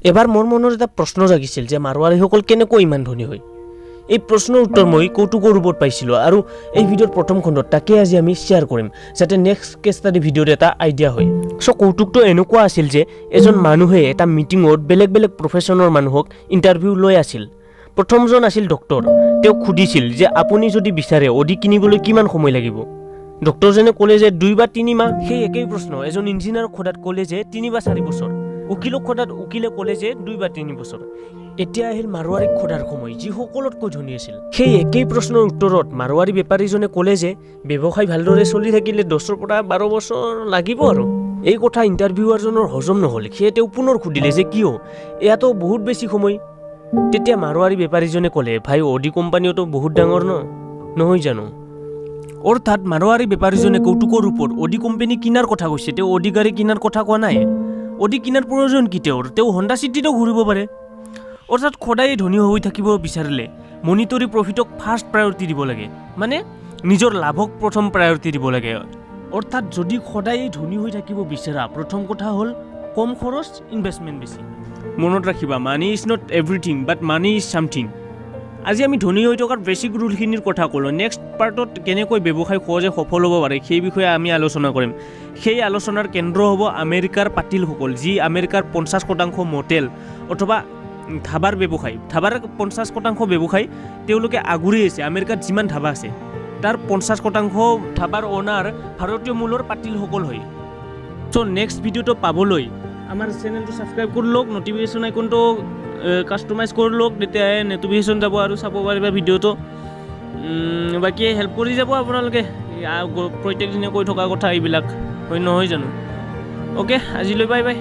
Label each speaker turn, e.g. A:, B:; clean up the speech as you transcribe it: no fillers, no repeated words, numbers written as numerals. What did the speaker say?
A: এবাৰ মোৰ মনত এটা প্ৰশ্ন জাগিছিল যে মাৰোৱাৰীসকল কেনেকৈ ইমান ধনী হয়। এই প্ৰশ্নৰ উত্তৰ মই কৌতুকৰ ৰূপত পাইছিলোঁ আৰু এই ভিডিঅ'ৰ প্ৰথম খণ্ডত তাকে আজি আমি শ্বেয়াৰ কৰিম, যাতে নেক্সট কেছ ষ্টাডি ভিডিঅ'ৰ এটা আইডিয়া হয়। চ' কৌতুকটো এনেকুৱা আছিল যে এজন মানুহে এটা মিটিঙত বেলেগ বেলেগ প্ৰফেশ্যনৰ মানুহক ইণ্টাৰভিউ লৈ আছিল। প্ৰথমজন আছিল ডক্তৰ। তেওঁক সুধিছিল যে আপুনি যদি বিচাৰে, অডি কিনিবলৈ কিমান সময় লাগিব? ডক্তৰজনে ক'লে যে 2 বা 3 মাহ। সেই একেই প্ৰশ্ন এজন ইঞ্জিনিয়াৰক সোধাত ক'লে যে 3 বা 4 বছৰ। উকিলক সোধাত উকিলে ক'লে যে 2 বা 3 বছৰ। এতিয়া আহিল মাৰোৱাৰীক সোধাৰ সময়, যি সকলোতকৈ ধনী আছিল। সেই একেই প্ৰশ্নৰ উত্তৰত মাৰোৱাৰী বেপাৰীজনে ক'লে যে ব্যৱসায় ভালদৰে চলি থাকিলে 10ৰ পৰা 12 বছৰ লাগিব। আৰু এই কথা ইণ্টাৰভিউৱাৰজনৰ হজম নহ'ল। সেয়ে তেওঁ পুনৰ সুধিলে যে কিয়, এয়াতো বহুত বেছি সময়। তেতিয়া মাৰোৱাৰী বেপাৰীজনে ক'লে, "ভাই, অডি কোম্পানীওতো বহুত ডাঙৰ ন, নহয় জানো?" অৰ্থাৎ মাৰোৱাৰী বেপাৰীজনে কৌতুকৰ ৰূপত অডি কোম্পানী কিনাৰ কথা কৈছে, তেওঁ অডি গাড়ী কিনাৰ কথা কোৱা নাই। অডি কিনাৰ প্ৰয়োজন কি তেওঁৰ? তেওঁ হণ্ডা চিটিতো ঘূৰিব পাৰে। অৰ্থাৎ সদায়ে ধনী হৈ থাকিব বিচাৰিলে মনিটৰী প্ৰফিটক ফাৰ্ষ্ট প্ৰায়ৰিটি দিব লাগে, মানে নিজৰ লাভক প্ৰথম প্ৰায়ৰিটি দিব লাগে। অৰ্থাৎ যদি সদায়ে ধনী হৈ থাকিব বিচাৰা, প্ৰথম কথা হ'ল কম খৰচ, ইনভেষ্টমেণ্ট বেছি। মনত ৰাখিবা, money is not everything, but money is something. আজি আমি ধনী হৈ থকাৰ বেছিক ৰুলখিনিৰ কথা ক'লোঁ। নেক্সট পাৰ্টত কেনেকৈ ব্যৱসায় সহজে সফল হ'ব পাৰে, সেই বিষয়ে আমি আলোচনা কৰিম। সেই আলোচনাৰ কেন্দ্ৰ হ'ব আমেৰিকাৰ পাটিলসকল, যি আমেৰিকাৰ 50% মটেল অথবা ধাবাৰ ব্যৱসায়, ধাবাৰ 50% ব্যৱসায় তেওঁলোকে আগুৰি আছে। আমেৰিকাত যিমান ধাবা আছে, তাৰ 50% ধাবাৰ অ'নাৰ ভাৰতীয় মূলৰ পাটিলসকল হয়। চ' নেক্সট ভিডিঅ'টো পাবলৈ আমাৰ চেনেলটো ছাবস্ক্ৰাইব কৰি লওক, নটিফিকেশ্যন আইকনটো কাষ্টমাইজ কৰি লওক, তেতিয়াহে নটিফিকেশ্যন যাব আৰু চাব পাৰিবা ভিডিঅ'টো। বাকী হেল্প কৰি যাব আপোনালোকে। প্ৰত্যেক দিনে কৈ থকা কথা এইবিলাক হয়, নহয় জানো? অ'কে, আজিলৈ বাই বাই।